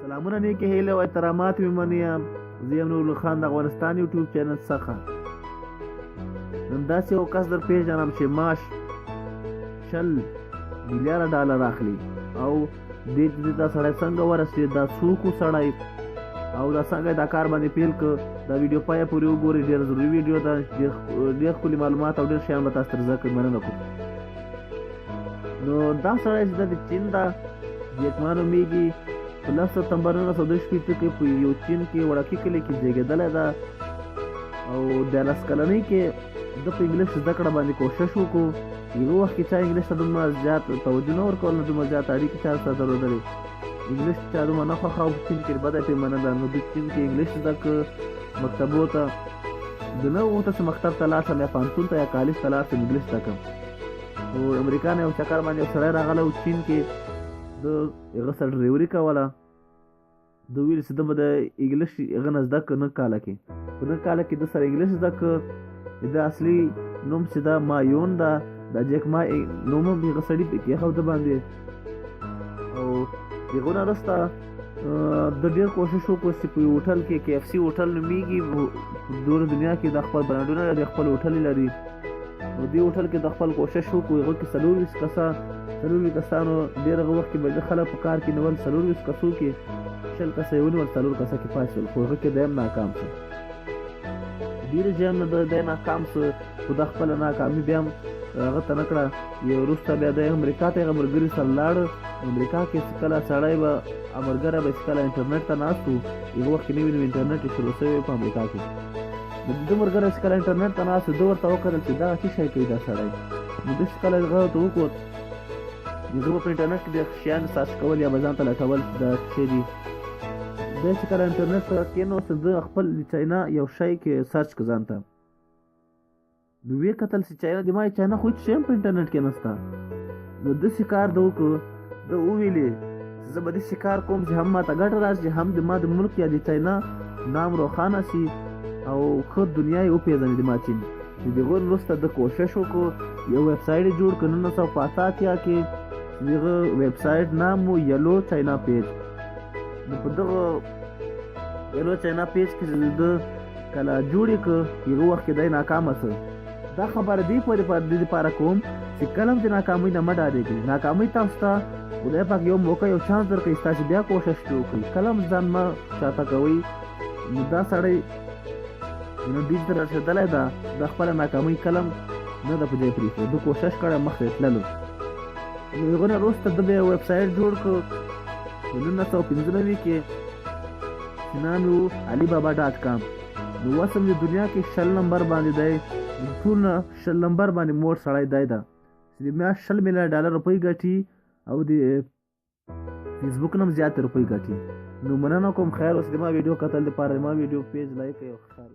سلامونه نیکې هیلې او احترامات مې منئ. زه یم نورګل خان د افغانستان یوټیوب چینل څخه. نن داسې یو کس در پیژنم چې معاش 20 میلیارډه ډالر اخلي او دې ته سړی څنګه ورسېد، دا څوک و سړی او دا څنګه دا کار باندې پیل کړ. دا ویډیو پایه پورې وګورئ، ډېره ضروري ویډیو ده، ډېر ښکلي معلومات او ډېر شیان به تاسو تر زده کړئ. مننه کوم. نو دا سړی چې د چین ده، جیک ما نومېږي. په 10 سپتمبر 1962 کې په یو چین کې وړکي کلي کې زیږېدلی ده او 13 کلنۍ کې ده په انګلیش زده کړه باندې کوشش وکړو. یو وخت کې چا انګلیش ته دومره زیات توجه نه ورکول، نه دومره زیات اړیکې چا سره درلودلې، انګلیش چا دومره نه خوښاوه، په چین کې بده پرې منله. نو ده چین کې انګلیش زده کړ. مکتبو ته د نه غوښته چې مکتب ته لاړ شم یا پوهنتون ته یا کالج ته لاړ شم انګلیش زده کړم. خو امریکا نه یو چکر باندې یو سړی راغلی و چین کې، د هغه سره ډریوري کوله. ده ویل چې ده به د انګلیش هغه نه زده کړ 9 کاله کې، په 9 کاله کې ده سره انګلیش زده کړ. د اصلي نوم چې ده ما یون ده، دا جیک ما نوم هم هغه سړي پرې کېښود باندې. او هغه نه وروسته ده ډېر کوشش وکړو چې په یو هوټل کې، کې اف سي هوټل نومېږي، ټوله دنیا کې د خپل برانډونه لري، خپل هوټل لري. نو دې هوټل کې د خپل کوشش وکړو. هغه کې 24 کسه، 24 کسانو ډېر هغه وخت کې به خلک په کار کې نیول، 24 کسو کې 20 کسه یې ونیول، 4 کسه کې پاتې شول. خو هغه کې دی هم ناکام شو، ډېر ژر نه دی ناکام شو. خو دا خپله ناکامي بیا هم هغه ته نه کړه. یو وروسته بیا دی امریکا ته هغه ملګري سره لاړ. امریکا کې چې کله سړی به ملګری به چې کله انټرنیټ ته ناست و، هغه وخت کې نوي نوي انټرنیټ یې شروع شوی په امریکا کې. نو د ده ملګری چې کله انټرنیټ ته ناست و، ده ورته وکتل چې دا څه شی کوي دا سړی. نو ده چې کله هغه ورته وکوت، هغه به په انټرنیټ کې د شیان سرچ کول یا به ځان ته لټول چې دا څه دي. دی چې کله انټرنیټ ته کېناست، ده خپل چاینا یو شی کې سرچ کړ ځان ته. نو ویې کتل چې چاینا د ما چاینا خو هېڅ شی هم په انټرنیټ کې نشته. نو داسې کار ده وکړو، ده وویلې چې زه به داسې کار کوم چې هم ماته ګټه راشي، هم د ما د ملک یا د چاینا نام روښانه شي او ښه دنیا یې وپېژني د ما چین. چې د هغه وروسته ده کوشش وکړو، یو ویب سایټ یې جوړ کړ 1985 کې. د هغه ویب سایټ نام و یلو چاینا پیج. نو په دغه یلو چاینا پیج کې چې ده کله جوړ یې کړ، هغه وخت کې دی ناکامه شو. دا خبره دې پورې دې دپاره کوم چې کله هم د ناکامۍ نه مه ډارېږئ. ناکامۍ تاسو ته خدای پاک یو موقع یو چانس درکوي، ستاسې بیا کوشش پرې وکړئ، کله هم ځان مه شاته کوئ. نو دا سړی نو دې ته رسېدلی ده، دا خپله ناکامۍ کله هم نه ده په ځای پرېښې، ده کوشش کړی مخته یې تللو. نو هغه نه وروسته ده بیا ویب سایټ جوړ کړ په 1995 کې چې نام یې و علي بابا ډاټ کام. نو اوس هم د دنیا کې 20 نمبر باندې دی، ټول نه 20 نمبر باندې موړ سړی دی ده چې د میاشت 20 میلیون ډالر روپۍ ګټي او د فیسبوک نه هم زیاتې روپۍ ګټي. نو مننه کوم، خیر اوسئ. د ما ویډیو کتل دپاره د ما ویډیو پیج لایک کړئ او خیر.